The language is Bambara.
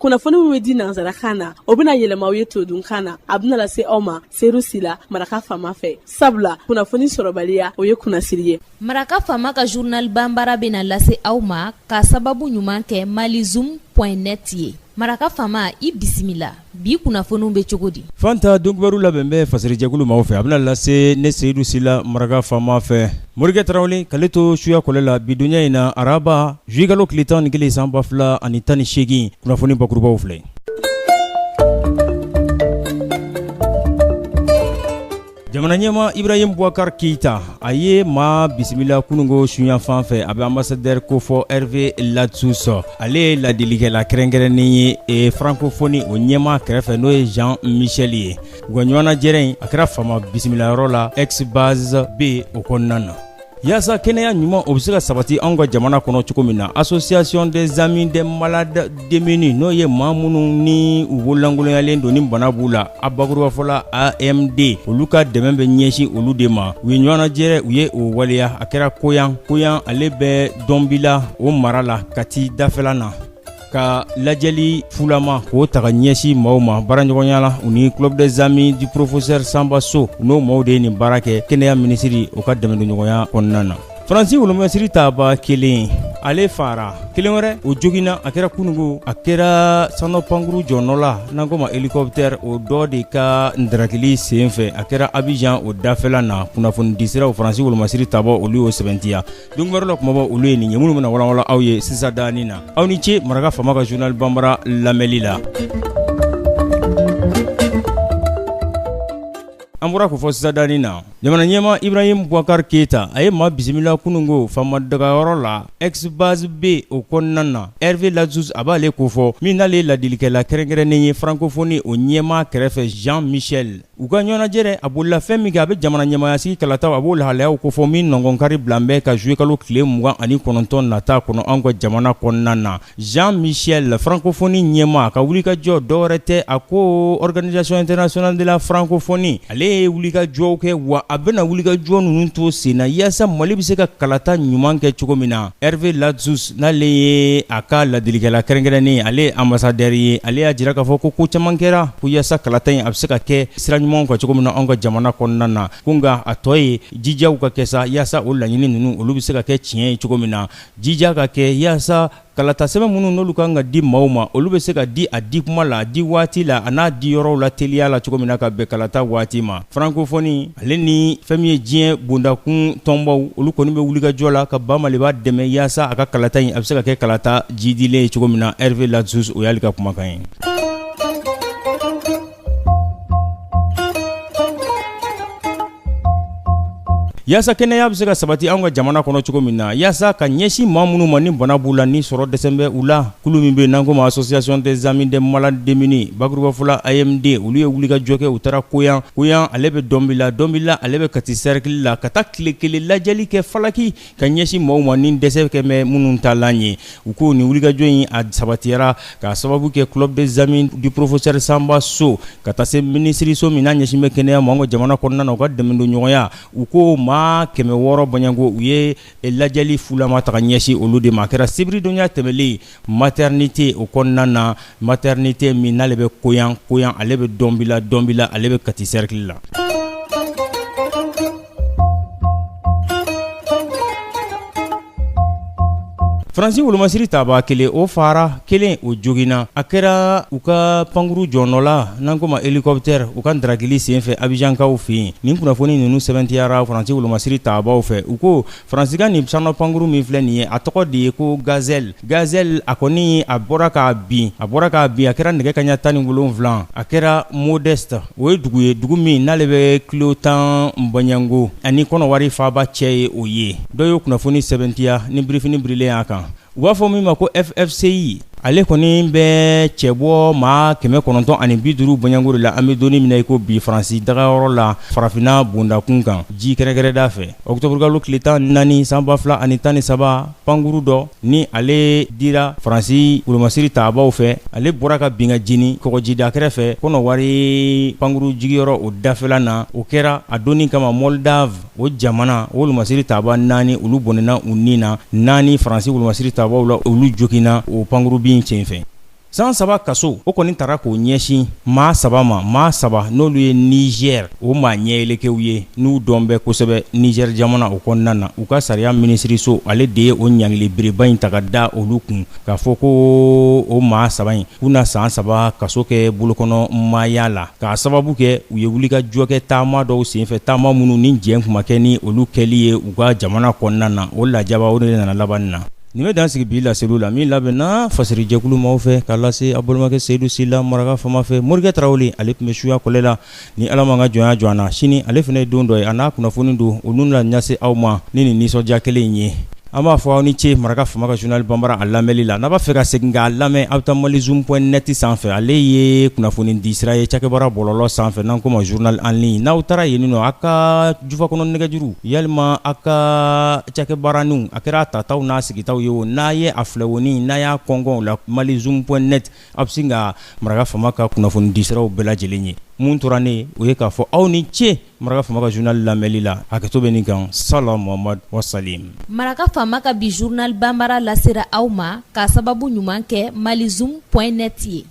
Kunnafoni min bɛ di nansarakan na, o bɛna yɛlɛma aw ye todunkan na. A bɛna lase aw ma Seyidu Sila, Maraka Faama fɛ, sabula kunnafoni sɔrɔbaliya, o ye kunnasiri ye. Maraka Faama ka journal banbara bɛna lase aw ma ka sababu ɲuman kɛ malizoom point net ye. Maraka Faama, i bisimila. Bi kunnafoniw bɛ cogo di? Fanta, donkibaru labɛn bɛ fasirijɛkulu maaw fɛ, a bɛna lase ne Seyidu Sila, Maraka Faama fɛ. Morikɛ Tarawele k'ale to suya kɔlɛ la bidonya in na, araba juillet kalo tile 11 san 2018, kunnafoni bakurubaw filɛ. Jamana ɲɛmaa Ibrahim Boubacar Keita, a ye maa bisimila kununko suyanfan fɛ. A bɛ ambassadeur kofɔ Hervé Ladsous, ale ye ladilikɛla kɛrɛnkɛrɛnnen ye e francophonie o ɲɛmaa kɛrɛfɛ, n'o ye Jean Michel ye. U ka ɲɔgɔnnajɛrɛ in, a kɛra faama bisimilayɔrɔ la ex base B o kɔnɔna na. Yaasa kɛnɛya ɲuman o bɛ se ka sabati anw ka jamana kɔnɔ cogo min na, association des amis des malades démunis, n'o ye maa minnu ni u bololankoloyalen don ni bana b'u la, a bakurubafɔ la AMD, olu ka dɛmɛ bɛ ɲɛsin olu de ma. U ye ɲɔgɔnnajɛrɛ, u ye o waleya, a kɛra Koyan. Koyan, ale bɛ Dɔnbila o mara la Kati dafɛla na, ka lajɛli fulama k'o ta ka ɲɛsin maaw ma baaraɲɔgɔnya la u ni Club des amis du professeur Samba Sow. N'o maaw de ye nin baara kɛ kɛnɛya minisiri o ka dɛmɛdonɲɔgɔnya kɔnɔna na. Faransi wolomasiri taba kelen, ale fara kelen wɛrɛ o joginna. A kɛra kununko, a kɛra sanu pankuru jɔnɔ la n'an ko ma hélicoptère, o dɔ de ka darakili sen fɛ. A kɛra Abidjan o dafɛla na. Kunnafonidisiraw Faransi wolomasiri tabaw, olu y'o sɛbɛntiya. Donkibaru la kumabaw, olu ye nin ye minnu bɛna walawala aw ye sisan daani na. Aw ni ce Maraka Faama ka journal banbara lamɛnli la. An bɔra k'o fɔ sisan daani na, jamana ɲɛmaa Ibrahim Boubacar Keita, a ye maa bisimila kununko faama dagayɔrɔ la ex base B o kɔnɔna na. Hervé Ladsous, a b'ale kofɔ min n'ale ye ladilikɛla kɛrɛnkɛrɛnnen ye francophonie o ɲɛmaa kɛrɛfɛ Jean Michel. U ka ɲɔgɔnnajɛrɛ, a bolila fɛn min kɛ, a bɛ jamana ɲɛmaayasigi kalataw, a b'o lahalayaw kofɔ min nɔngɔnkari bilan bɛ ka juillet kalo tile 29 nata kɔnɔ anw ka jamana kɔnɔna na. Jean Michel, francophonie ɲɛmaa, ka wulikajɔ dɔwɛrɛ tɛ, a ko Organisation internationale de la francophonie, ale ye wulikajɔw kɛ, wa a bɛna wulikajɔ ninnu to sen na yaasa Mali bɛ se ka kalata ɲuman kɛ cogo min na. Hervé Ladsous, n'ale ye a ka ladilikɛla kɛrɛnkɛrɛnnen ye, ale ye ambassadeur ye, ale y'a jira k'a fɔ ko ko caman kɛra ko yaasa kalata in a bɛ se ka kɛ sira ɲumanw kan cogo min na anw ka jamana kɔnɔna na, ko nka a tɔ ye jijaw ka kɛ sa yaasa o laɲini ninnu olu bɛ se ka kɛ tiɲɛ ye cogo min na. Jija ka kɛ yaasa kalata sɛbɛn minnu n'olu kan ka di maaw ma, olu bɛ se ka di a di kuma la, a di waati la, a n'a di yɔrɔw la teliya la cogo min na ka bɛn kalata waati ma. Francophonie ale ni fɛn min ye diɲɛ bondakun tɔnbaw, olu kɔni bɛ wulikajɔ la ka ba Maliba dɛmɛ yaasa a ka kalata in a bɛ se ka kɛ kalata jidilen ye cogo min na. Hervé Ladsous, o y'ale ka kumakan ye. Yaasa kɛnɛya bɛ se ka sabati anw ka jamana kɔnɔ cogo min na, yaasa ka ɲɛsin maa minnu ma ni bana b'u la, ni sɔrɔ dɛsɛ bɛ u la, kulu min bɛ n'an ko ma association des amis des malades démunis, bakurubafɔ la AMD, olu ye wulikajɔ kɛ. U taara Koyan. Koyan, ale bɛ Dɔnbila. Dɔnbila, ale bɛ Kati cercle la, ka taa tile kelen lajɛli kɛ falaki ka ɲɛsin maaw ma ni dɛsɛ kɛ bɛ minnu taalan ye. U ko nin wulikajɔ in a sabatira k'a sababu kɛ Club des amis du professeur Samba Sow ka taa se minisiriso min n'a ɲɛsin bɛ kɛnɛya ma anw ka jamana kɔnɔna na, u ka dɛmɛdonɲɔgɔnya. U ko maa 600 bɔɲɔgɔnko, u ye lajɛli fulama ta ka ɲɛsin olu de ma. A kɛra sibiridonya tɛmɛlen maternité o kɔnɔna na, maternité min n'ale bɛ Koyan. Koyan, ale bɛ Dɔnbila. Dɔnbila, ale bɛ Kati cercle la. Faransi wolomasiri tabaa kelen, o fara kelen o joginna. A kɛra u ka pankuru jɔnɔ la n'an ko ma hélicoptère, u ka darakili senfɛ Abijankaw fɛ yen. Nin kunnafoni ninnu sɛbɛntiyara Faransi wolomasiri tabaw fɛ. U ko Faransi ka nin sanu pankuru min filɛ nin ye, a tɔgɔ de ye ko Gazelle. Gazelle, a kɔni a bɔra k'a bin, a bɔra k'a bin, a kɛra nɛgɛ kaɲa 17. A kɛra Modeste, o ye dugu ye, dugu min n'ale bɛ kilo 10 bɔɲɔgɔnko ani Kɔnɔwari faaba cɛ ye. O ye dɔ ye kunnafoni sɛbɛntiya ni birifini birilen y'a kan. U b'a fɔ min ma ko FFCI, ale kɔni bɛ cɛbɔ maa 950 bɔɲɔgɔnko de la an bɛ don min na i ko bi Faransi dagayɔrɔ la farafinna bondakun kan ji kɛrɛnkɛrɛnda fɛ. Ɔkutɔburukalo tile 14 san 2013, pankuru dɔ ni ale dira Faransi wolomasiri tabaw fɛ, ale bɔra ka bin ka jeni kɔgɔjida kɛrɛfɛ Kɔnɔwari pankuru jigiyɔrɔ o dafɛla na. O kɛra a donni kama Moldave o jamana wolomasiri taba naani, olu bɔnɛna u ni na, naani Faransi wolomasiri tabaw la, olu joginna o pankurubin senfɛ. San 3 kaso o kɔni tara k'o ɲɛsin maa 3 ma, maa 3 n'olu ye Niger o maa ɲɛyɛlɛkɛw ye, n'u dɔn bɛ kosɛbɛ Niger jamana o kɔnɔna na. U ka sariya minisiriso ale de ye o ɲangili bereba in ta ka da olu kun, k'a fɔ ko o maa 3 in k'u na san 3 kaso kɛ bolokɔnɔ maaya la, k'a sababu kɛ u ye wulikajɔ kɛ taama dɔw senfɛ, taama minnu ni jɛn tun ma kɛ ni olu kɛli ye u ka jamana kɔnɔna na. O lajaba o de nana laban nin na. Nin bɛ dan sigi bi laseliw la min labɛnna fasirijɛkulu maaw fɛ k'a lase a balimakɛ Seyidu Sila maraka faama fɛ. Morikɛ Tarawele ale tun bɛ suya kɔlɛ la. Ni Ala m'an ka jɔnya jɔ an na, sini ale fana ye don dɔ ye, a n'a kunnafoni don olu na lase aw ma ni nin nisɔndiya kelen in ye. An b'a fɔ aw ni ce maraka faama ka journal banbara a lamɛnli la. N'a b'a fɛ ka segin k'a lamɛn, aw bɛ taa malizoom point net sanfɛ. Ale ye kunnafoni di sira ye cakɛbaara bɔlɔlɔ sanfɛ n'an k'o ma journal en ligne. N'aw taara yen nɔ, aw ka jufa kɔnɔ nɛgɛjuru yalima aw ka cakɛbaaraninw, a kɛra a tataw n'a sigitaw ye o, n'a ye a filɛ o ni n'a y'a kɔnkɔn o la, malizoom point net, aw bɛ sin ka maraka faama ka kunnafoni di siraw bɛɛ lajɛlen ye. Mun tora ne ye, o ye k'a fɔ aw ni ce maraka faama ka journal lamɛnli la. Hakɛto bɛ nin kan. Sala Muhamad wasalim. Maraka faama ka bi journal banbara lasera aw ma k'a sababu ɲuman kɛ malizoom point net ye.